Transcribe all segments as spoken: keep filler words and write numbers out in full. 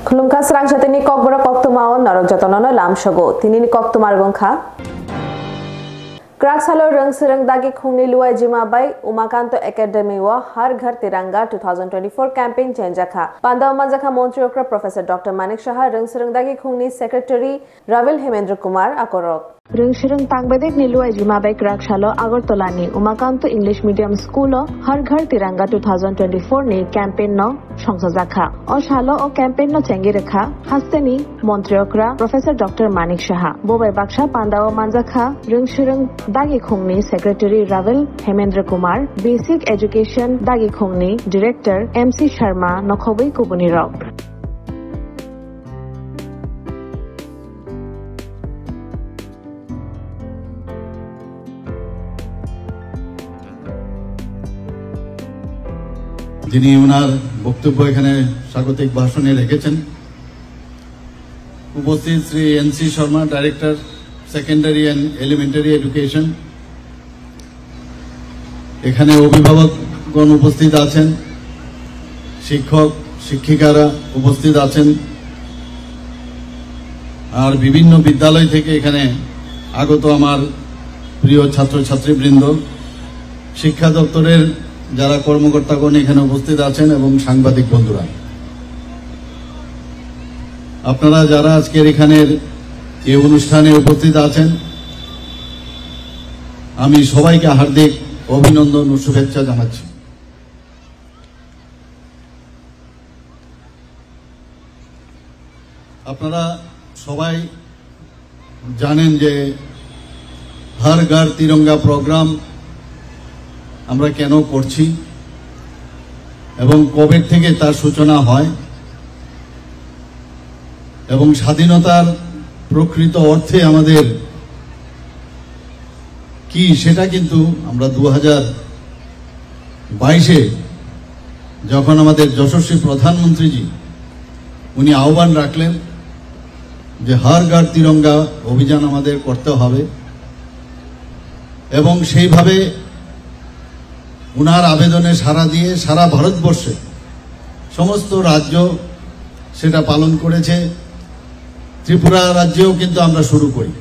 Khulumkha srang satini kokborok koktwmao norok jotonono lamsogo. Tinini koktwma rwngkha. Kwrak salo rwng swrwng dagi khungni luai jima bai Umakanto Academy o Har Ghar Tiranga two thousand twenty-four campaign chenjakha. Pandao manjakha Montri okra Professor Doctor Manik Saha, rwng swrwng dagi khungni Secretary Ravel Hemendra Kumar akorok. Rwng swrwng tangbedekni luai jima bai kwrak salo Agartala ni Umakanto English Medium School o Har Ghar Tiranga two thousand twenty-four ni campaign no songchajakha. O salo o campaign no chengwi rwkha hasteni Montri okra Professor Doctor Manik Saha. Bo bai baksa pandao manjakha rwng swrwng dagi khungni Secretary Ravel Hemendra Kumar, Basic Education dagi khungni Director M C Sharma nokhobwi kubuni rok. যিনি ওনার বক্তব্য এখানে স্বাগতিক ভাষণে রেখেছেন, উপস্থিত Shri N C Sharma, director, secondary and elementary education, এখানে অভিভাবকগণ উপস্থিত আছেন, শিক্ষক শিক্ষিকারা উপস্থিত আছেন, আর বিভিন্ন বিদ্যালয় থেকে এখানে আগত আমার প্রিয় ছাত্রছাত্রীবৃন্দ, শিক্ষা দপ্তরের যারা কর্মকর্তাগণ এখানে উপস্থিত আছেন এবং সাংবাদিক বন্ধুরা, আপনারা যারা আজকের এখানের এই অনুষ্ঠানে উপস্থিত আছেন, আমি সবাইকে হার্দিক অভিনন্দন ও শুভেচ্ছা জানাচ্ছি। আপনারা সবাই জানেন যে হর ঘর তিরঙ্গা প্রোগ্রাম আমরা কেন করছি এবং কবে থেকে তার সূচনা হয় এবং স্বাধীনতার প্রকৃত অর্থে আমাদের কি, সেটা কিন্তু আমরা দু হাজার বাইশে যখন আমাদের যশস্বী প্রধানমন্ত্রীজি উনি আহ্বান রাখলেন যে হর ঘর তিরঙ্গা অভিযান আমাদের করতে হবে, এবং সেইভাবে ওনার আবেদনে সাড়া দিয়ে সারা ভারতবর্ষে সমস্ত রাজ্য সেটা পালন করেছে। ত্রিপুরা রাজ্যেও কিন্তু আমরা শুরু করি।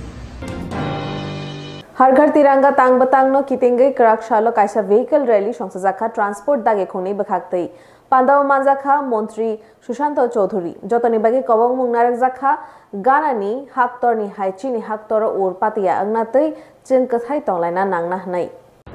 Har Ghar Tiranga tang bwtangno kitingwi kwrak salo kaisa vehicle rally songchajakha transport dagi khungni bwkhaktwi. Pandao manjakha Montri Sushanta Chowdhury. Jotoni bagwi kobongmung narwkjakha ganani haktorni hai chini haktoro ur patiya wngna twi chwng kwthai tonglaina nangna hwnwi.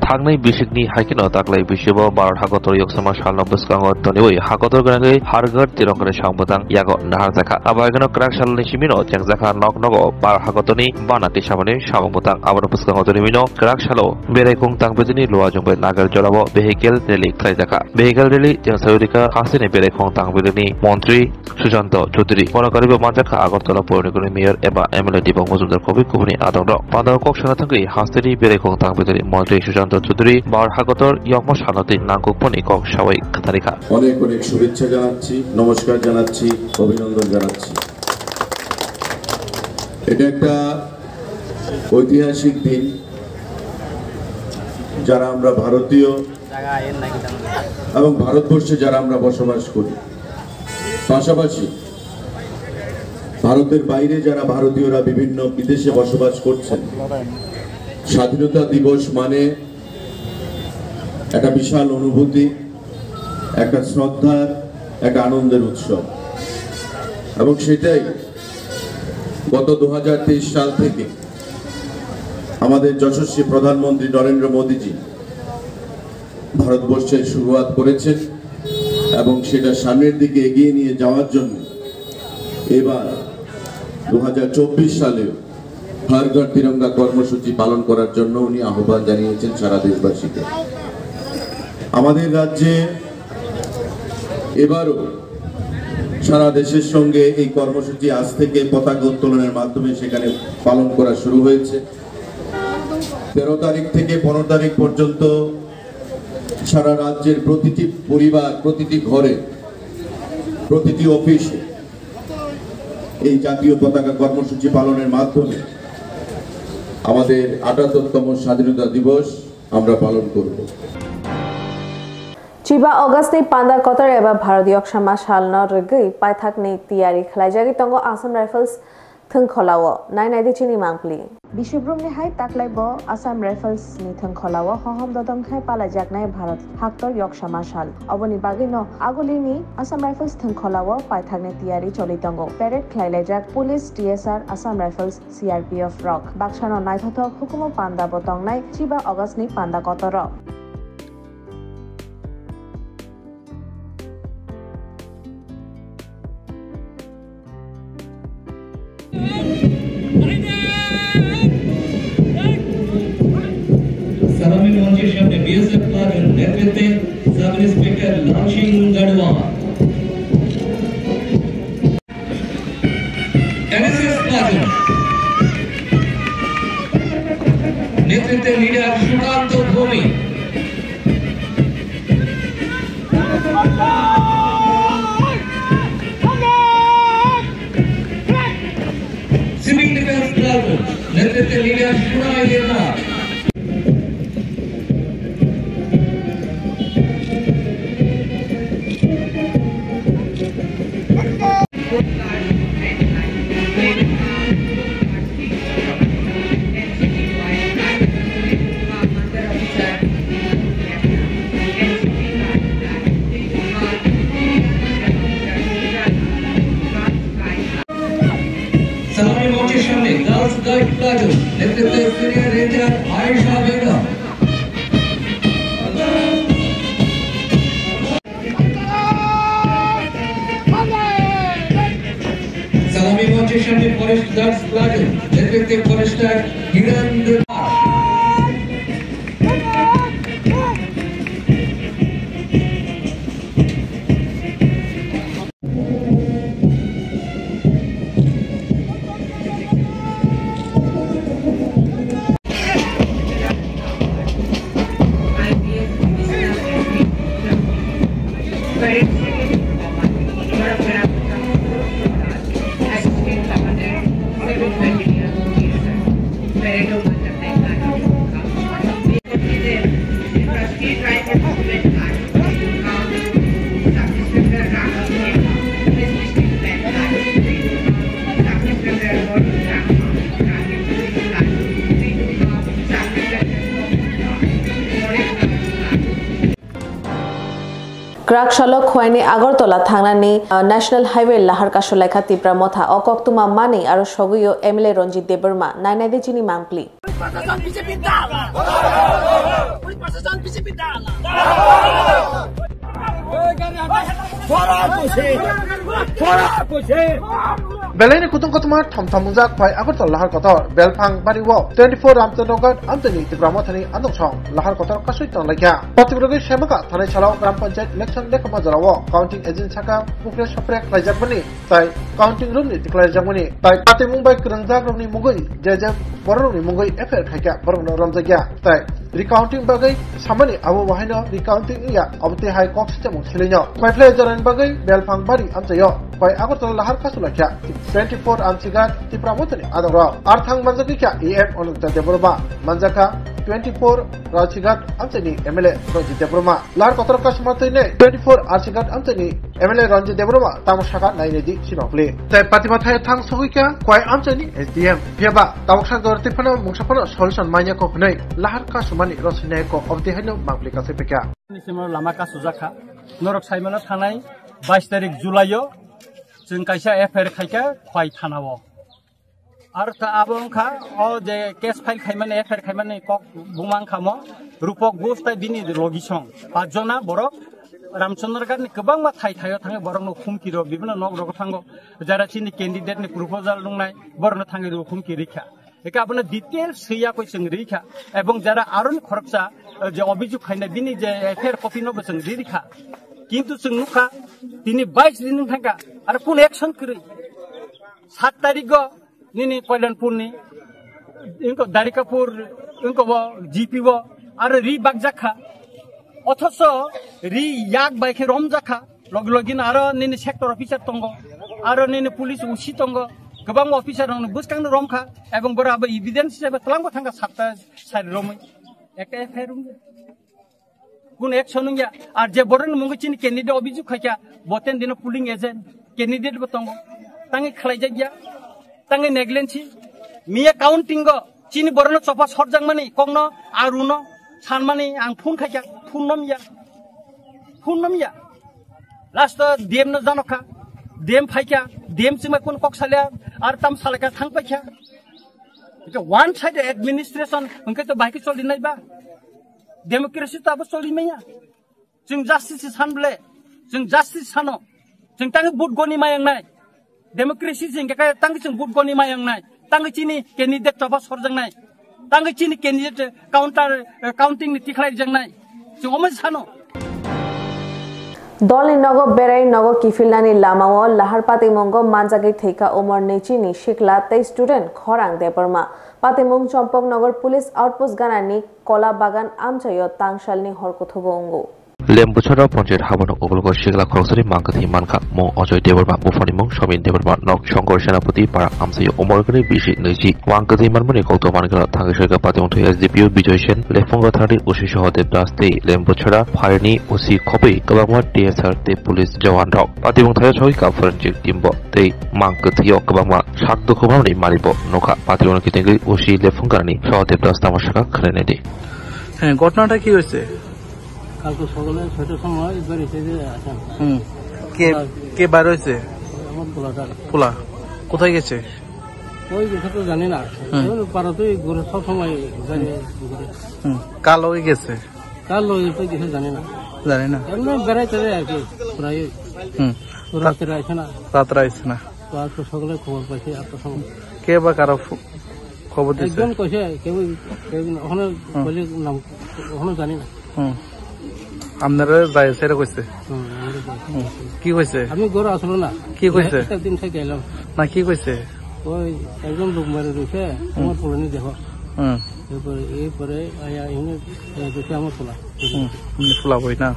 Thangnai bisikni hai kheno taklai bisibo Bharat hakotor yoksama salno bwskango toniwi hakotor gwnangwi Har Ghar Tiranga ni samung bwtang yago naharjakha. Abo hai kheno kwrak salni simino chengjakha nok nogo Bharat hakotorni bana tisamani samung bwtang. Aboni bwskango tonimino kwrak salo Berai khung tang bwtwini luajwng bai Nagar jorao vehicle rally khlaijakha. Vehicle rally chengsawi rikha hasteni Berai khung tang bwtwini montri Sushanta Chowdhury. Bono kwrwibo manjakha Agartala Puranikoni Mayor eba M L A Dibang Majumdar khobwi kubuni adongrok. Pandao kok sana thangwi hasteni Berai khung tang bwtwini montri Sushanta Chowdhury Bharat hakotor yokma salno twi nangkukmani kok sawi khatharikha. অনেক অনেক শুভেচ্ছা জানাচ্ছি, নমস্কার জানাচ্ছি, অভিনন্দন জানাচ্ছি। এটা একটা ঐতিহাসিক দিন। যারা আমরা ভারতীয় এবং ভারতবর্ষে যারা আমরা বসবাস করি, পাশাপাশি ভারতের বাইরে যারা ভারতীয়রা বিভিন্ন বিদেশে বসবাস করছেন, স্বাধীনতা দিবস মানে একটা বিশাল অনুভূতি, একটা শ্রদ্ধার, একটা আনন্দের উৎসব। এবং সেটাই গত দু হাজার তেইশ সাল থেকে আমাদের যশস্বী প্রধানমন্ত্রী নরেন্দ্র মোদীজি ভারতবর্ষে শুরুয়াত করেছেন এবং সেটা সামনের দিকে এগিয়ে নিয়ে যাওয়ার জন্য এবার দু হাজার চব্বিশ সালেও হর ঘর তিরঙ্গা কর্মসূচি পালন করার জন্য উনি আহ্বান জানিয়েছেন সারা দেশবাসীকে। আমাদের রাজ্যে এবারও সারা দেশের সঙ্গে এই কর্মসূচি আজ থেকে পতাকা উত্তোলনের মাধ্যমে সেখানে পালন করা শুরু হয়েছে। তেরো তারিখ থেকে পনেরো তারিখ পর্যন্ত সারা রাজ্যের প্রতিটি পরিবার, প্রতিটি ঘরে, প্রতিটি অফিসে এই জাতীয় পতাকা কর্মসূচি পালনের মাধ্যমে আমাদের আটাত্তরতম স্বাধীনতা দিবস আমরা পালন করব। Chiba August ni panda kotor eba Bharat Yoksama salno rwgwi paithakni tiyari khlaijagwi tongo Assam Rifles thwngkholao. Nai naidi chini mangpli. Biswbrumni hai taklai bo Assam Rifles ni thwngkholao hohom dodong khai palaijaknai Bharat haktor Yoksama sal. Oboni bagwino agulini Assam Rifles thwngkholao paithakni tiyari choli tongo. Parade khlailaijak police, T S R, Assam Rifles, C R P F rok. Baksano naithothok hukumu panda bo tongnai chiba August ni panda kotoro. সালামি মঞ্চের সামনে BSF platoon নেতৃত্বে sub inspector Lalsingh Garhwal. NSS platoon নেতৃত্বে leader Sukanta Bhowmik. Civil defence platoon নেতৃত্বে leader Surai Debnath. সালামি মঞ্চের সামনে girls guide platoon নেতৃত্বে সিনিয়র রেঞ্জার আয়েশা বেগম। সালামি মঞ্চের সামনে ফরেস্ট গার্ডস প্লাটুন নেতৃত্বে forester Hiren Deb. Kwrak salo Khwaini Agartala thangnani, uh, National Highway lahar kasulaikha Tipra Motha, o koktwma manwi aro sogwio M L A Ranjit Debbarma. Nai naidi chini mangpli. প্রশাসন বিজেপির দালাল। পুলিশ প্রশাসন বিজেপির দালাল। Belai ni kutung kotoma thom thom wngjak Khwai Agartala lahar kotor Belphang bari o twenty four Ramchandra Ghat amchaini Tipra Mothani adong song lahar kotor kasui tong laikha. Patrika rogwi semaka thanai salo Gram Panchayat election lekha majra o counting agent saka pukre sopre khlaijak mani tai counting room ni tikhlai jakmani tai patimung bai kwrwngjak rokni mungwi je je borok rokni mungwi F I R khaikha borok no romjakya tai recounting bagwi samani abo wahaino recounting wngya abo tei hai kok sitemo silaino paiphlai jorani bagwi Belphang bari amchaio bai Agartala lahar kasulaikha twenty four Amchighat Tipra Mothani adongrok arthang manjagwi kha E M Ananta Debbarma manjakha twenty four Rachighat amchaini M L A Ranjit Debbarma. Lahar kotor kasuma twi nei twenty four Rachighat amchaini M L A Ranjit Debbarma tamo saka nai naidi chini mangpli. Tai patima thai thang sogwi kha Khwai amchaini S D M. Phiya ba tabuk sak jora twi phano mungsa phano solution manya kok hwnwi lahar kasumani roswi nai kok obdi haino mangpli kasai pekha. Ni simo lama kasujak kha. Norok saimano thanai bais tarik July o chwng kaisa F I R khaikha Khwai thana o. Ar ta abo wngkha, o je case file khaimani, F I R khaimani kok buma wngkha mo, Rupok Ghosh tai bini logisong. Pachjona borok Ramchandra Ghat ni kwbangma thai thaio thangwi borokno humki rw, bibino nok rogo thango. Jara chini candidate ni proposal nungnai, borokno thangwi rw humki rikha. Eka abono details swiya koi chwng rikha. Ebong jara aroni khoroksa, eh, je obijog khainai bini je F I R copy no bo chwng ri rikha. Kintu chwng nukha, tini bais din wng thangkha, ar kun action kwrwi. Sat tarik o nini Koilanpur ni, wngkha Darikapur, wngkha bo G P o, aro ri bakjak kha. Othoso ri yak bai khe romjak kha. Logi logi no aro nini sector officer tongo, aro nini police O C tongo, kwbangma officer rokni bwskang no romkha, ebong borok abo evidence hisabe twlangbo thangkha satta sari romwi. Ekta F I R romwi. Kun action wngya. Ar je borokni mungwi chini candidate obijog khaikha, bo ten dino polling agent, candidate bo tongo. Tangwi khlaijakya, tangwi negligence. Miya counting o chini borokno chopa sorjakmani kokno aruno sanmani ang phone khaikha, phone nomya. Phone nomya. Last o D M no janokha. D M phaikha, D M chingma kun kok salya, ar tam salaka thang paikha. Ito one side administration, hwnkhe to bahai khe choli nai ba? Democracy to abo choli maya. Chwng justice san ble, chwng justice sano. Chwng tangwi vote goni mayang nai. Democracy chwng khe tangwi chwng vote goni mayang nai. Tangwi chini candidate choba sorjak nai. Tangwi chini candidate counter, eh, counting ni tikhlai rijak nai. Chwng omo sano. Dolni nogo berai nogo kiphilnani lamao lahar patimungo manjagwi thwikha umor nwichini sikla tei student Khorang Debbarma. Patimung Chompok Nogor Police Outpost ganani Kola Bagan amchaio tangsalni hor kuthugo wngo. Lembuchara Panchayat habano ukologo sikla khoroksani mangkwthwi mankha, mung Ajoy Debbarma, buphangni mung Somin Debbarma, nok Shankar Senapati, para amchaio umor gwnwi bisi nwichi. Mangkwthwi manmani kokto mankha thangwi soika patimung thwi S D P O Bijoy Sen, Lephunga Thani O C Sahadev Das tei Lembuchara pharini O C khobwi kwbangma T S R tei police jawan rok. Patimung thaya sogwi ka forensic team bo tei mangkwthwio kwbangma sak dukhu manwi malibo nokha. Patimung kitengwi O C Lephunga Thani Sahadev Das tamo saka khwlainai di. হ্যাঁ, ঘটনাটা কি হয়েছে? কালকে সকালে ছয়টার সময় বেরিয়েছে যে আসেন। হুম। কে, আর কে বার হয়েছে? আমার পোলাটা। পোলা। কোথায় গেছে? ওই গেছে তো জানি না। হুম। ওই পাড়াতেই ঘুরে, সব সময় বেরিয়ে ঘুরে। হুম। কার লগে গেছে? কার লগে তো কিছু জানি না। জানি না। এমনি বেড়াইতে যায় আর কি, প্রায়। হুম। রাত্রে আসে না। রাত্রে আসে না। তো আজকে সকালে খবর পাইছি আটটার সময়। কে বা কারো ফো-, খবর দিছে? একজন কইছে, কেউ, কেউ ওখানে হুম। বলে নাম, ওখানে জানি না। হুম। আপনারা যায় সেটা কইছে? হুম, আমরা যাই। হুম। কি কইছে? আমি ঘরে আসলো না। কি কইছে? একটা দিন থেকে এলাম। না, কি কইছে? ওই একজন লোক মেরে রয়েছে, হুম। তোমার ফুলানি দেখো। হুম। এরপরে, এরপরে আয়া এনে, এ, দেখে আমার ফুলা। হুম, এমনি ফুলা বই না?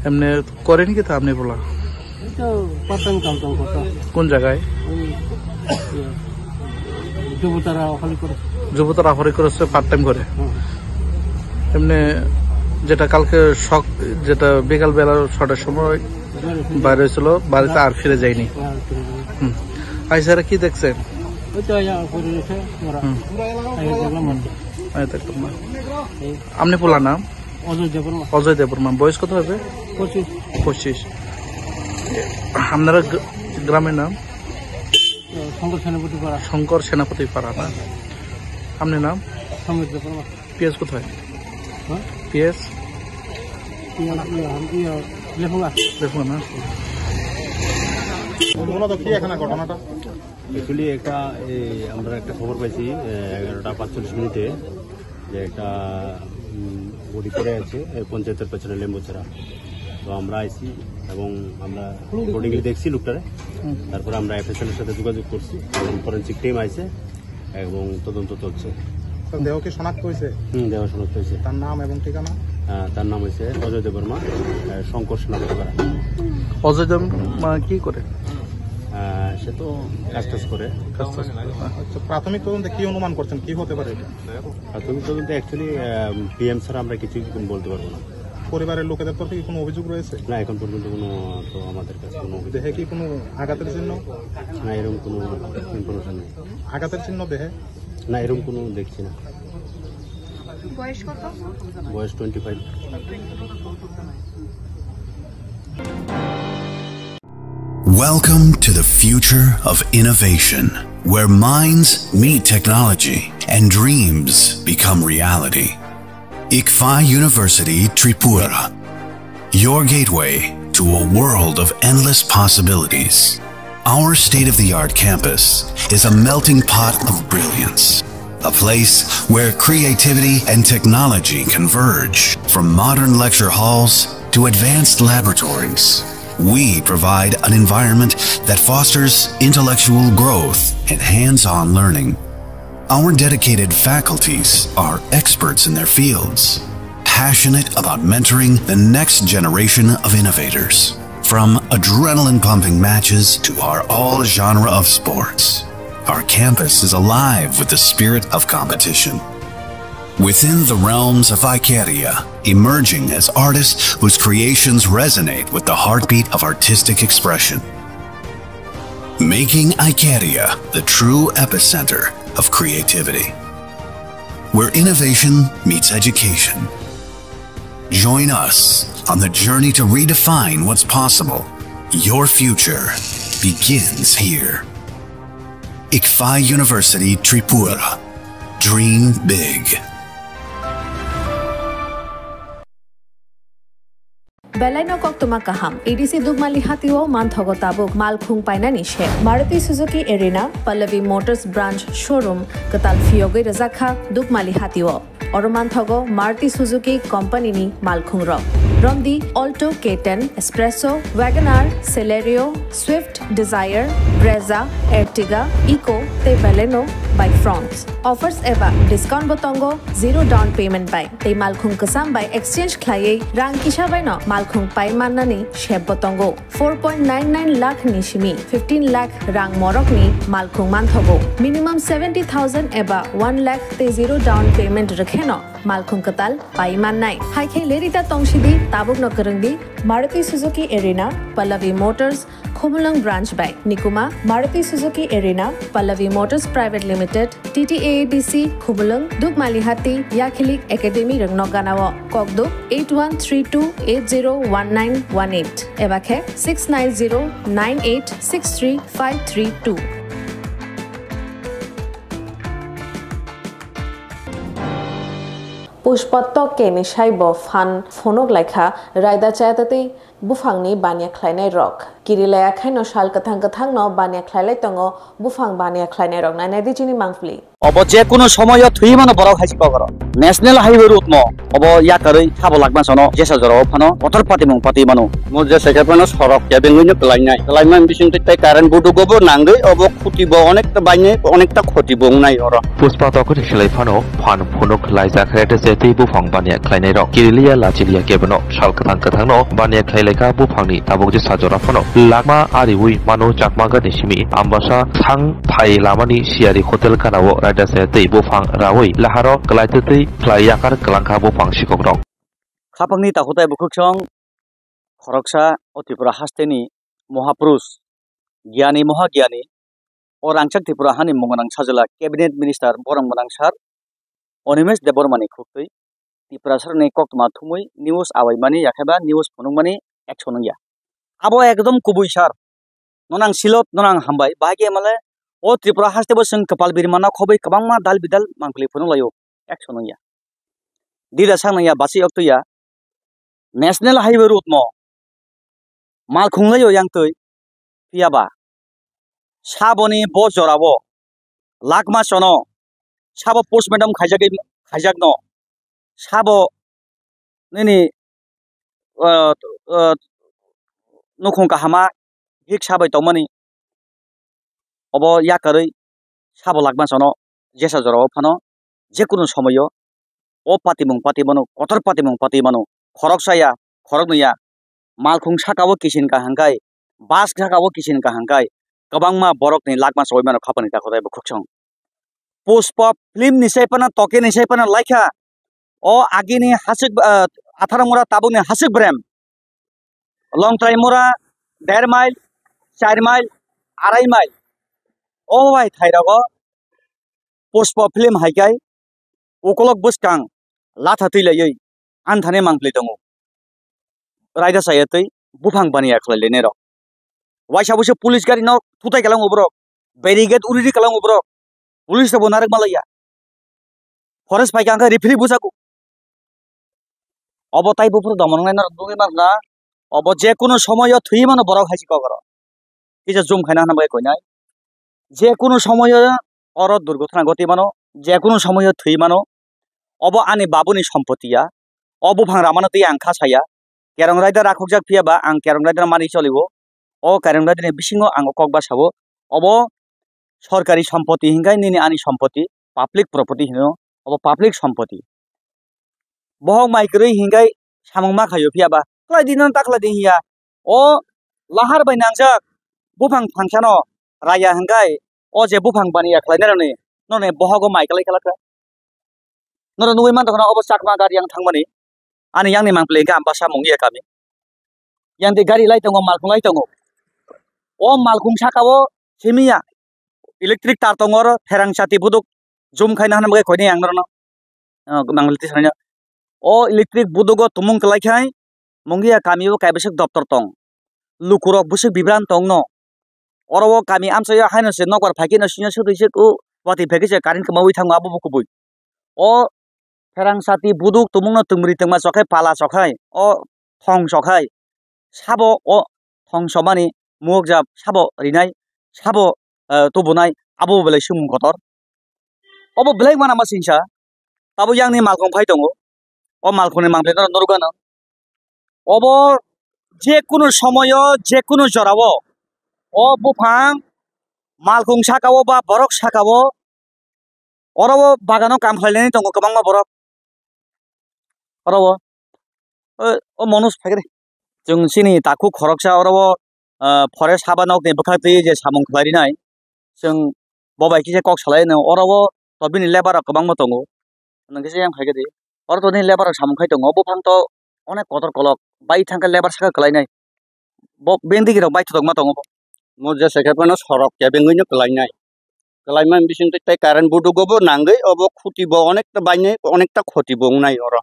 এমনি করেন কি তা আপনি ফুলা? এই তো পার্ট টাইম কাম টাম করতাম। কোন জায়গায়? ওই, ইয়ে, যুবতারা ওখানে করে। যুবতারা হরি করে পার্ট টাইম করে? হুম। এমনি যেটা কালকে শখ, যেটা বিকাল বেলা ছটার সময় বাইরে হয়েছিল, বাড়িতে আর ফিরে যায়নি। আর ফিরে যায়নি। হুম। আইসারা কি দেখছেন? ওই তো আয়া করে রয়েছে ওরা। হুম। আয়া দেখলাম আর কি। আয়া দেখলাম না। এই আপনি পোলা নাম? অজয় দেববর্মা। অজয় দেববর্মা। বয়স কত হবে? পঁচিশ। পঁচিশ। আপনারা গ্র-, গ্রামের নাম? শঙ্কর সেনাপতি পাড়া। শঙ্কর সেনাপতি পাড়া না? আপনার নাম? সমীর দেববর্মা। পিএস কোথায়? হ্যাঁ? পিএস? ইয়া, ইয়া, ইয়া, লেফুঙ্গা। লেফুঙ্গা না? মূলত কি এখানে ঘটনাটা? অ্যাকচুয়ালি একটা, এই, আমরা একটা খবর পাইছি, এ, এগারোটা পাঁচচল্লিশ মিনিটে যে একটা, উম, বডি পড়ে আছে, এ, পঞ্চায়েতের পেছনে লেম্বুছড়া। তো আমরা আইছি এবং আমরা অ্যাকর্ডিংলি দেখছি লোকটারে। হুম। তারপরে আমরা এফএসএল এর সাথে যোগাযোগ করছি এবং ফরেন্সিক টিম আইছে এবং তদন্ত চলছে। তো দেহ কি শনাক্ত হয়েছে? হুম, দেহ শনাক্ত হয়েছে। তার নাম এবং ঠিকানা? আহ, তার নাম হচ্ছে অজয় দেববর্মা, আহ, শঙ্কর সেনাপতি পাড়া। অজয় দেববর্মা কি করে? আহ, সে তো কাজ টাজ করে। কাজ টাজ করে। আচ্ছা, প্রাথমিক তদন্তে কি অনুমান করছেন, কি হতে পারে এটা? প্রাথমিক তদন্তে অ্যাকচুয়ালি, আহ, পিএম ছাড়া আমরা কিছু বলতে পারবো না। পরিবারের লোকেদের তরফে কি কোনো অভিযোগ রয়েছে? না, এখন পর্যন্ত কোনো, তো আমাদের কাছে কোনো অভিযোগ দেহে কি নেই। কোনো আঘাতের চিহ্ন? না, এরকম কোনো ইনফরমেশন নেই। আঘাতের চিহ্ন দেহে? না, এরকম কোনো দেখছি না। বয়স কত? বয়স twenty five. Welcome to the future of innovation, where minds meet technology and dreams become reality. Ikfa University Tripura, your gateway to a world of endless possibilities. Our state of the art campus is a melting pot of brilliance, a place where creativity and technology converge. From modern lecture halls to advanced laboratories, we provide an environment that fosters intellectual growth and hands on learning. Our dedicated faculties are experts in their fields, passionate about mentoring the next generation of innovators. From adrenaline pumping matches to our all genre of sports, our campus is alive with the spirit of competition. Within the realms of Icaria, emerging as artists whose creations resonate with the heartbeat of artistic expression. Making Icaria the true epicenter of creativity, where innovation meets education. Join us on the journey to redefine what's possible. Your future begins here. Ikfa University Tripura. Dream big. Belai no koktwma kaham. A D C Dukmali hatio manthogo tabuk malkhung painani se. Maruti Suzuki Arena, Pallavi Motors Branch Showroom kwtal phiyogwi rwjakha Dukmali hatio. Oro manthogo Maruti Suzuki Company ni malkhung rok. Romdi Alto, K ten, Espresso, Wagon R, Celerio, Swift, Dzire, Brezza, Ertiga, Eeco tei Baleno bai Fronx. Offers eba discount bo tongo zero down payment bai. Tei malkhung kwcham bai exchange khlaiwi rang kisa baino malkhung pai mannani sep bo tongo. Four point nine nine lakh ni simi fifteen lakh rang morokni malkhung manthogo. Minimum seventy thousand eba one lakh tei zero down payment rwkheno malkhung kwtal pai mannai. Hai khe lerita tongsidi, tabukno kwrwngdi Maruti Suzuki Arena, Pallavi Motors, Khumulwng Branch bai. Nikuma, Maruti Suzuki Arena, Pallavi Motors Private Limited, T T A A D C, Khumulwng, Dukmalihati, Yakhilik Academy rwngno ganao. Kokduk eight one three two eight zero one nine one eight eba khe six nine zero nine eight six three five three two. Pushpa tok keni saibo phan phunuk laikha, raida chaya tei buphangni baniya khlainai rok. Kiri laya khaino sal kwthang kwthangno baniya khlailai tongo buphang baniya khlainai rok. Nainai di chini mangpli. Obo je kunu somoyo thwi mano borok hai se kokoro. National Highway road mo obo yakarwi sabo lakma sono jesa jorao phano kotor patimung pati mano. Mo jesa khe phano sorok kebengwi no kwlainai. Kwlaima bising twi tei current budugo bo nangwi obo khuti bo onekta bainai onekta khoti bo wngnai oro. Pushpa tokoni khlai phano phan phunuk laijak rete se tei buphang baniya khlainai rok. Kirilia lachiliya kebono sal kwthang kwthangno baniya khlai laikha buphangni tabuk jesa jora phano lakma ariwi mano chakma gani simi ambasa thang phai lamani siyari hotel ganao raida se tei buphang rawi laharo kwlai tei tei khlai yakar kwlangkha buphang sikokrok. Khapangni takhuk tai bwkhwksong khoroksa o Tripura hasteni Mohapurush, Gyani Mohagyani, o rangchak Tripura hani mung gwnang sajwla Cabinet Minister borok gwnang sir Animesh Debbarmani khuktwi Tiprasarokni koktwma thumwi news awaimani yakheba news phunukmani action wngya. Abo ekdom kubui sir. Nono ang silot, nono ang hambai. Bahai khe emale o Tripura hastebo chwng kwpal birma nok khobwi kwbangma dal bidal mangpili phunuk laio. Action wngya. Dida saknaya basi oktwiya. National Highway road mo. Malkhung laio yang twi. Phiya ba. Saboni bo jorao. Lakma sono. Sabo postmortem khaijagwi, khaijakno. Sabo nini, ah, ah, nukhung kahama hik sabai tongmani obo yakarwi sabo lakma sono jesa jorao phano jekunu somoyo o patimung pati mano, kotor patimung pati mano, khoroksa ya, khoroknwi ya, malkhung saka o kisin kaham khai, bus saka o kisin kaham khai, kwbangma borokni lakma chawai mano khapani takhuk tai bwkhwksong. Pushpa film ni sai phano, toke ni sai phano laikha. O agini hasik, ah, atharo mura tabukni hasik brem. Longtrai mura der mile, char mile, arai mile. O bai thai rogo Pushpa film hai kai ukolok bwskang latha twi laiwi anthane mangpli tongo. Raida chaya twi buphang baniya khlai lainai rok. Waisa busi police gari no thutai kalango borok. Barricade uri ri kalango borok. Police rokbo narwk malaiya. Forest pai kha hwnkhe referee bujago. Obo tai buphuru domo nwngnai norok nugwi mankha. Obo je kunu somoyo thwi mano borok hai se kokoro. Kisa zoom khaina hwnba bai koinai. Je kunu somoyo oro durgothona goti mano, je kunu somoyo thwi mano. Obo ani babuni sompoti ya. O buphang ramano twi ang kha saya. Kerong raida rakhokjak phiya ba ang kerong raida mani choliwo. O kerong raida ni bisingo ang o kok basa o. Obo sorkari sompoti hinkai nini ani sompoti, public property hino. Obo public sompoti. Bohok mai kwrwi hinkai samung ma khaio phiya ba. Khlai di nang ta khlai di hiya. O lahar bai nangjak buphang phangsano raya hinkai o je buphang baniya khlainai rokni noni bohogo mai kwlai khlakha. Norok nugwi mantongkha obo Chakma gari yang thangmani. Ani yangni mangpili hwnkhe Ambasa Mungia kami. Yang de gari lai tongo, malkhung lai tongo. O malkhung saka o simiya electric tar tongo, oro pherang chati buduk jum khaina hwnba khe koini ang norokno, ah, mangpili tisanaino. O electric budugo tumung kwlai khai Mungia kami o kaibwswk doptor tong. Lukurok bwswk bibran tongno. Oro o kami amchaio haino se nokbar phaikhe no sino sotwi se o watwi phaikhe se current kwmaui thango abo bo kubui. O pherang sati buduk tumungno twmri twngma chokhai pala chokhai o thong chokhai sabo o thong somani mukjab sabo rinai sabo, eh, tubunai abo belai sumung kotor. Obo belai mana ma singsa tabo yangni malkhung phai tongo. O malkhungni mangpili no norok gana. Obo je kunu somoyo, je kunu jorao o buphang malkhung saka o ba borok saka o oro o bagano kam khlainani tongo kwbangma borok. Oro o, o, o Manoj phai khe de. Chwng chini takhuk khoroksa oro o, ah, forest haba nokni bwkhaktwi je samung khlai rinai. Chwng bo bai kisa kok salai no oro o to bini labour rok kwbangma tongo. Nwng kisa yang phai khe di. Oro to nini labour rok samung khai tongo. Buphang to onek kotor kolok. Bai thang khe labour saka kwlai nai. Bo beng digi rok bai thotok ma tongo bo. Mo jesa khe phano sorok kebengwi no kwlai nai. Kwlai man bising tei current budugo bo nangwi obo khuti bo onek ta bai nai, onek ta khoti bo wngnai oro.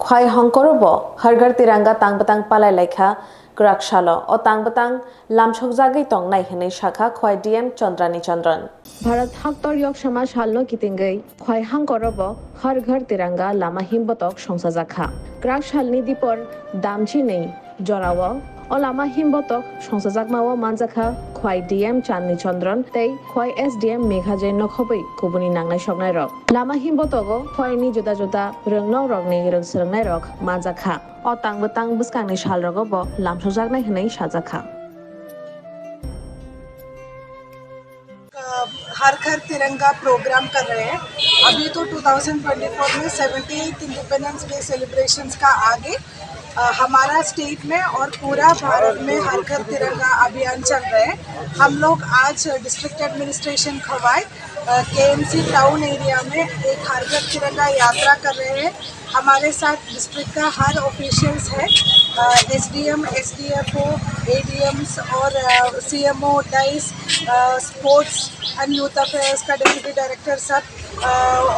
Khwai hongkoro bo Har Ghar Tiranga tang bwtang palai lai kha kwrak salo. O tang bwtang lamsokjagwi tongnai hwnwi sakha Khwai D M Chandrani Chandran. Bharat haktor yoksama salno kitingwi Khwai hongkoro bo Har Ghar Tiranga lama himbotok songsajak kha. Kwrak salni dipor damchinwi jorao o lama himbotok songsajakmao manjakha Khwai D M Chandni Chandran tei Khwai S D M Megha Jain no khobwi kubuni nangnai soknairok. Lama himbotogo Khwaini juda juda rwngnok rokni rwng swrwngnairok manjakha. O tang bwtang bwskangni salrogo bo lamsojaknai hwnwi sajakha. अ, हर Ghar Tiranga programme कर रहे हैं। अभी तो twenty twenty four में seventy eight independence day celebrations का आगे, अ, हमारा स्टेट में और पूरा भारत में हर घर तिरंगा अभियान चल रहे हैं। हम लोग आज डिस्ट्रिक्ट एडमिनिस्ट्रेशन खवाई, अ, केएमसी टाउन एरिया में एक हर घर तिरंगा यात्रा कर रहे हैं। हमारे साथ डिस्ट्रिक्ट का हर ऑफिशियल्स है, अ, एसडीएम, एसडीएफओ, एडीएम्स और, अ, सीएमओ, डाइस, uh, sports and youth affairs का डेप्यूटी डायरेक्टर सब, अ,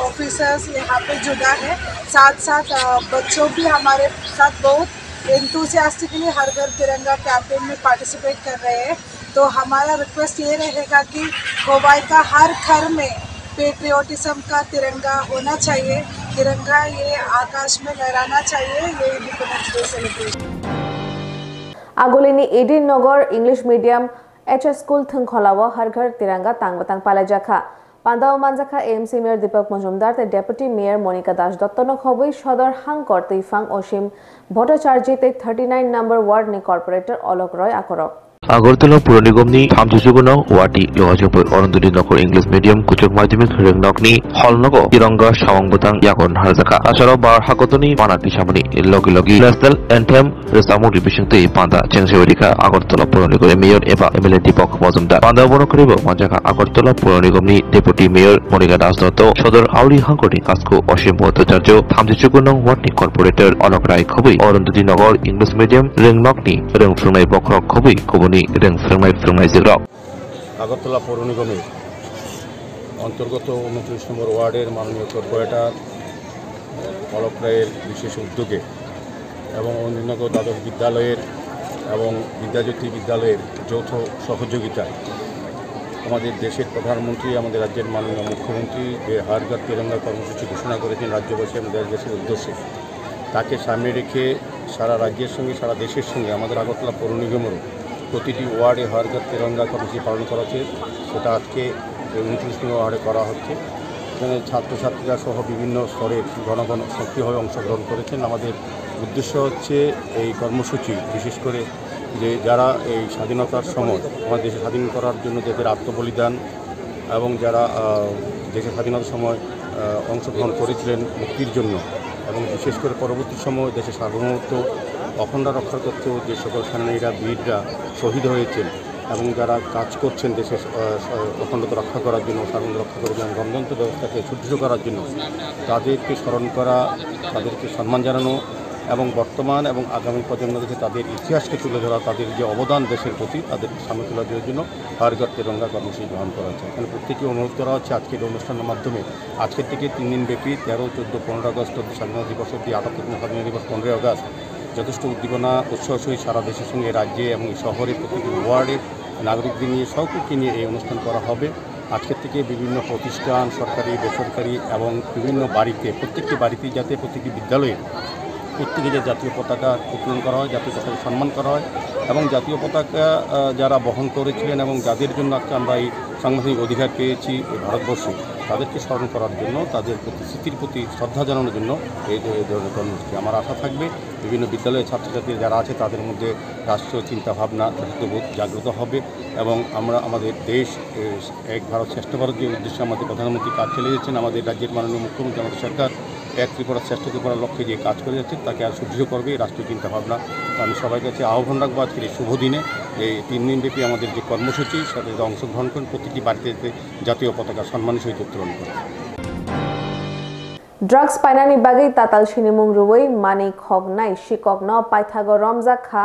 ऑफिसर्स यहाँ पे जुड़ा है। साथ साथ, अ, बच्चों भी हमारे साथ बहुत एंथुसियास्टिकली हर घर तिरंगा कैंपेन में पार्टिसिपेट कर रहे हैं। तो हमारा रिक्वेस्ट ये रहेगा कि खोवाई का हर घर में पेट्रियोटिज्म का तिरंगा होना चाहिए, तिरंगा ये आकाश में लहराना चाहिए, ये independence day celebration. Agulini Eden Nagar English Medium H S School thwngkholao Har Ghar Tiranga tang bwtang palaijakha. Pandao manjakha A M C Mayor Deepak Majumdar tei Deputy Mayor Monika Das Dotto no khobwi Sodor Hangkor Twifang Osim Bhattacharjee tei thirty nine number ward ni corporator Alok Roy Akorok. Agartala Puro Nigom ni thamchichugo nong ward ni Yohajopur Arundhati Nagar English Medium Kuchuk Madhyamik Rwngnokni hall nogo Tiranga sawang bwtang yago narwkjakha. Asaro bar hakotoni mana tisamani logi logi National Anthem rwchapmungni bisingtwi panda chengsewi rikha Agartala Puro Nigom ni Mayor eba M L A Deepak Majumdar. Panda bono kwrwibo manjakha Agartala Puro Nigom ni Deputy Mayor Monika Das Dotto, Sodor Auli Hangkor ni Kasko Osim Bhattacharjee, thamchichugo nong ward ni corporator Alok Rai khobwi Arundhati Nagar English Medium rwngnokni rwng phwrwngnai bokhorok khobwi kubuni rwng phwrwngnai phwrwngnaijwkrok. Agartala পৌর নিগমের অন্তর্গত ঊনত্রিশ নম্বর ওয়ার্ডের মাননীয় কর্পোরেটর অলক রায়ের বিশেষ উদ্যোগে এবং অরুণনগর দ্বাদশ বিদ্যালয়ের এবং বিদ্যাজ্যোতি বিদ্যালয়ের যৌথ সহযোগিতায় আমাদের দেশের প্রধানমন্ত্রী, আমাদের রাজ্যের মাননীয় মুখ্যমন্ত্রী যে হর ঘর তিরঙ্গা কর্মসূচি ঘোষণা করেছেন রাজ্যবাসী এবং দেশবাসীর উদ্দেশ্যে, তাকে সামনে রেখে সারা রাজ্যের সঙ্গে সারা দেশের সঙ্গে আমাদের আগরতলা পৌর নিগমেরও প্রতিটি ওয়ার্ডে হর ঘর তিরঙ্গা কর্মসূচি পালন করা হচ্ছে। সেটা আজকে এই ঊনত্রিশ নম্বর ওয়ার্ডে করা হচ্ছে। এখানে ছাত্রছাত্রীরা সহ বিভিন্ন স্তরের জনগণ সক্রিয়ভাবে অংশগ্রহণ করেছেন। আমাদের উদ্দেশ্য হচ্ছে এই কর্মসূচি, বিশেষ করে যে যারা এই স্বাধীনতার সময়, আমাদের দেশ স্বাধীন করার জন্য যাদের আত্মবলিদান এবং যারা, আহ, দেশের স্বাধীনতার সময়, আহ, অংশগ্রহণ করেছিলেন মুক্তির জন্য, এবং বিশেষ করে পরবর্তী সময় দেশের সার্বভৌমত্ব অখণ্ডতা রক্ষার ক্ষেত্রেও যে সকল সেনানীরা, বীররা শহীদ হয়েছেন, এবং যারা কাজ করছেন দেশের, আহ, অখণ্ডতা রক্ষা করার জন্য, সার্বভৌমত্ব রক্ষা করার জন্য, গণতন্ত্র ব্যবস্থাকে সুদৃঢ় করার জন্য, তাদেরকে স্মরণ করা, তাদেরকে সম্মান জানানো এবং বর্তমান এবং আগামী প্রজন্মদেরকে তাদের ইতিহাসকে তুলে ধরা, তাদের যে অবদান দেশের প্রতি, তাদেরকে সামনে তুলে দেওয়ার জন্য হর ঘর তেরঙ্গা কর্মসূচি গ্রহণ করা হচ্ছে। এখানে প্রত্যেককে অনুরোধ করা হচ্ছে আজকের এই অনুষ্ঠানের মাধ্যমে, আজকের থেকে তিন দিন ব্যাপী, তেরো, চোদ্দ, পনেরো আগস্ট অবধি স্বাধীনতা দিবস অবধি, আটাত্তরতম স্বাধীনতা দিবস, পনেরোই আগস্ট, যথেষ্ট উদ্দীপনা উৎসাহ সহিত সারা দেশের সঙ্গে রাজ্যে এবং এই শহরে প্রতিটি ওয়ার্ডে নাগরিকদের নিয়ে, সকলকে নিয়ে এই অনুষ্ঠান করা হবে। আজকের থেকে বিভিন্ন প্রতিষ্ঠান, সরকারি, বেসরকারি এবং বিভিন্ন বাড়িতে, প্রত্যেকটি বাড়িতেই যাতে, প্রত্যেকটি বিদ্যালয়ে, প্রত্যেকে যে জাতীয় পতাকা উত্তোলন করা হয়, জাতীয় পতাকা সম্মান করা হয় এবং জাতীয় পতাকা, আহ, যারা বহন করেছিলেন এবং যাদের জন্য আজকে আমরা এই সাংবিধানিক অধিকার পেয়েছি এই ভারতবর্ষে, তাদেরকে স্মরণ করার জন্য, তাদের প্রতি, স্মৃতির প্রতি শ্রদ্ধা জানানোর জন্য এই, এই ধরনের কর্মসূচি। আমার আশা থাকবে বিভিন্ন বিদ্যালয়ের ছাত্রছাত্রী যারা আছে তাদের মধ্যে রাষ্ট্রীয় চিন্তাভাবনা, রাষ্ট্রবোধ জাগ্রত হবে এবং আমরা আমাদের দেশ, এ, এক ভারত শ্রেষ্ঠ ভারত যে উদ্দেশ্যে আমাদের প্রধানমন্ত্রী কাজ চালিয়ে যাচ্ছেন, আমাদের রাজ্যের মাননীয় মুখ্যমন্ত্রী, আমাদের সরকার এক ত্রিপুরা শ্রেষ্ঠ ত্রিপুরার লক্ষ্যে যে কাজ করে যাচ্ছেন, তাকে আর সুদৃঢ় করবে এই রাষ্ট্রীয় চিন্তাভাবনা। তো আমি সবার কাছে আহ্বান রাখবো আজকের এই শুভ দিনে, এই তিন দিনব্যাপী আমাদের যে কর্মসূচি, সেটাতে অংশগ্রহণ করুন, প্রতিটি বাড়িতে জাতীয় পতাকা সম্মানের সহিত উত্তোলন করুন। Drugs painani bagwi tatal sinimung rwui manwi khoknai sikokno paithago romjak kha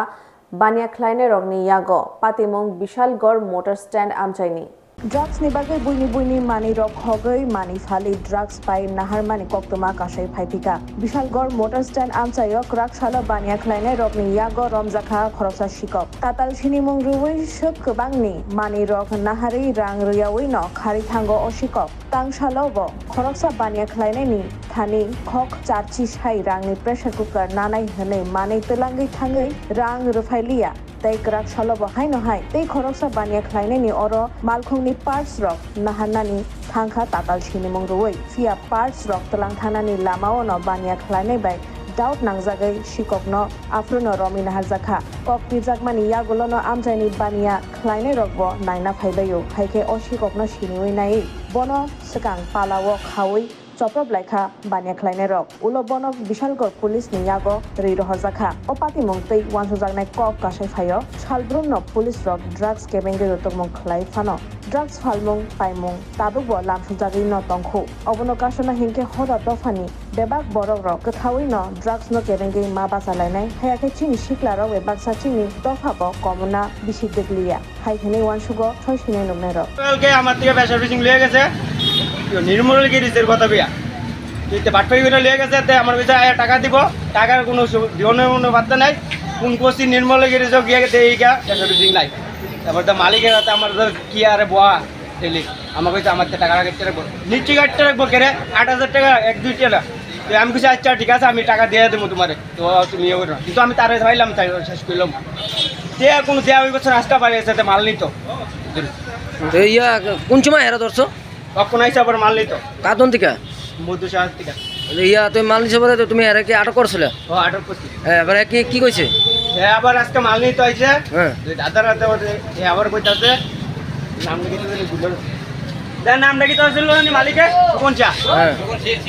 baniya khlainairokni yago patimung Bishalgarh Motor Stand amchaini. Drugs ni bagwi buini buini manwi rok khogwi manwi phali drugs pai naharmani koktwma kasai phaiphika. Bishalgarh Motor Stand amchaio kwrak salo baniya khlainairokni yago romjakha khoroksa sikok. Tatal sinimung rwui swk kwbangni manwi rok naharwi rang rwyaui no kharwi thango o sikok. Tangsalo bo khoroksa baniya khlainaini thani khok charchi sai rangni pressure cooker nanai hwnwi manwi twlangwi thangwi rang rwphai liya. Tei kwrak salo bo haino hai tei khoroksa baniya khlainaini oro malkhungni parts rok naharnani thangkha tatal sinimung rwui. Phiya parts rok twlang thanani lamao no baniya khlainai bai doubt nangjagwi sikokno aphruno romwi naharjakha. Kok pirjakmani yagulono amchaini baniya khlainairokbo naina phaibaio, haikhe o sikokno siniwi naiwi bono swkang palao khaui choprop laikha baniya khlainairok. Ulo bono Bishalgarh Police ni yago ri rohorjakha. O patimung tei uansujaknai kok kasai phaio, salbrumno police rok drugs kebengwi rwtwkmung khlai phano drugs phalmung paimung tabukbo lamsukjagwino tongkhu. Obono kasuna hinkhe hoda dophani bebak borok rok kwthaui no drugs no kebengwi ma bachalainai, haiya khe chini sikla rok bai baksa chini dopha bo komuna bisi dwkliya hai hinwi uansugo soi sinai nuknai rok. Kalalke amar theke pressure fishing liye geche, Nirmal Giri jer kotha biya, te batpari gori liye geche, te amar bichare aya taka dibo, takar kono su-, diyone kono patta nai, kun kosi Nirmal Giri jog giye te eiga pressure fishing nai, tabor ta malik er ta amar ki are boa. Daily. আমাকে কইছে আমার তো টাকা রাখতে রাখবো। নিশ্চয়ই রাখতে রাখবো কেরে? আট হাজার টাকা, এক দুই টাকা। তো আমি কইছি, "আচ্ছা, ঠিক আছে, আমি টাকা দিয়ে দেবো তোমারে। তো তুমি ইয়ে করো না।" কিন্তু আমি তারে পাইলাম, তাই শেষ করলাম। তে কোনো দেয়া ওই বছর আজকে বাড়ি এসে মাল নিত। তো ইয়া, কোন সময় হেরা ধরছো? তখন আইসা আবার মাল নিত। কাতন থেকে? মধু সাহার থেকে। ইয়া, তুমি মাল নিছো বলে তো তুমি এরা কি আটক করছিলে? ও, আটক করছি। হ্যাঁ, এবার কি, কি কইছে? হ্যাঁ, আবার আজকে মাল নিতে আইছে। হ্যাঁ। ওই দাদার হাতে ওদের, এ আবার কইতাছে, নাম লিখে দিতে বললো। তার নাম লিখে দিতে বললো, উনি মালিকে? সুকন চা। হ্যাঁ।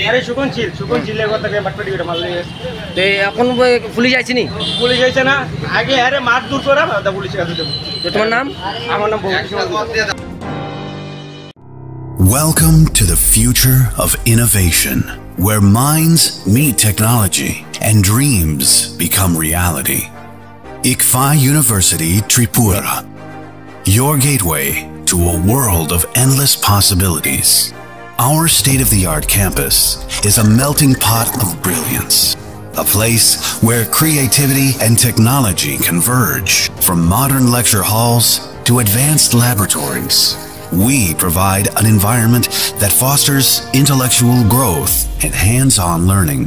আরে সুকন ছিল, সুকন ছিল, এবার তাকে বাটপাটি করে মাল নিয়ে গেছে। তো এখন ওই পুলিশ আইছে নি? পুলিশ আইছে না, আগে আরে মার দূর করা, তা পুলিশের কাছে দেবো। তো তোমার নাম? আমার নাম ভক্তি সিংহ। Welcome to the future of innovation, where minds meet technology and dreams become reality. Ikfa University Tripura, your gateway to a world of endless possibilities. Our state of the art campus is a melting pot of brilliance, a place where creativity and technology converge. From modern lecture halls to advanced laboratories, we provide an environment that fosters intellectual growth and hands on learning.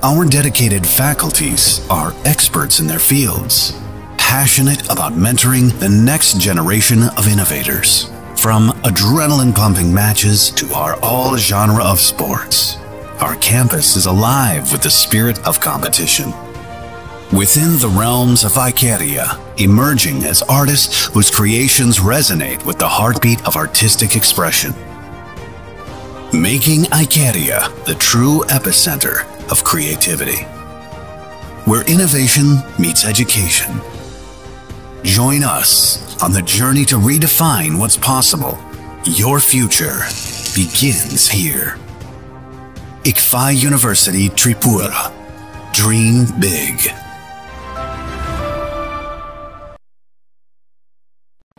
Our dedicated faculties are experts in their fields, passionate about mentoring the next generation of innovators. From adrenaline pumping matches to our all genre of sports, our campus is alive with the spirit of competition. Within the realms of Icaria, emerging as artists whose creations resonate with the heartbeat of artistic expression. Making Icaria the true epicenter of creativity, where innovation meets education. Join us On the journey to redefine what's possible, your future begins here. Ikphai University Tripura. Dream big.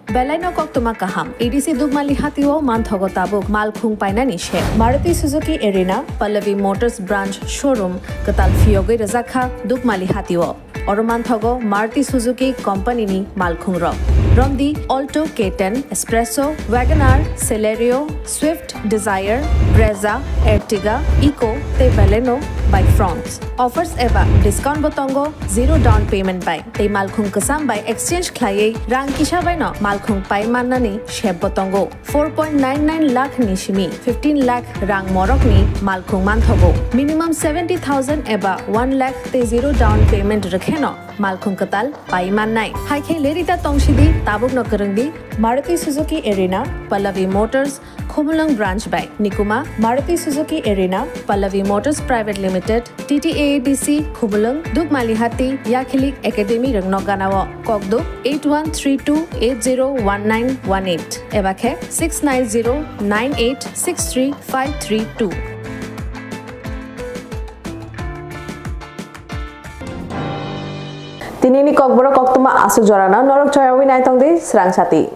Belaino koktwma kaham. A D C Dukmali hatio manthogo tabuk malkhung painani se. Maruti Suzuki Arena, Pallavi Motors Branch Showroom kwtal phiyogwi rwjakha Dukmali hatio. Oro manthogo Maruti Suzuki Company ni malkhung rok. Romdi Alto K ten, Espresso, WagonR, Celerio, Swift, Dzire, Brezza, Ertiga, Eeco tei Baleno by Fronx. Offers eba discount bo tongo, zero down payment bai tei malkhung kwcham bai exchange khlaiwi rang kisa bai no malkhung pai mannani sep bo tongo. Four point nine nine lakh ni simi fifteen lakh rang morok ni malkhung manthogo. Minimum seventy thousand eba one lakh tei zero down payment rwkheno malkhung kwtal pai mannai. Hai khe lerita tongsidi tabukno kwrwngdi Maruti Suzuki Arena, Pallavi Motors, Khumulwng Branch bai. Nikuma, Maruti Suzuki Arena, Pallavi Motors Private Limited, T T A A D C, Khumulwng, Dukmalihati, Yakhili Academy rwngno ganao. Kokduk eight one three two eight zero one nine one eight eba khe six nine zero nine eight six three five three two. Tinini kokborok koktwma aswk jorano norok choyawi naitongdi Srang Sati.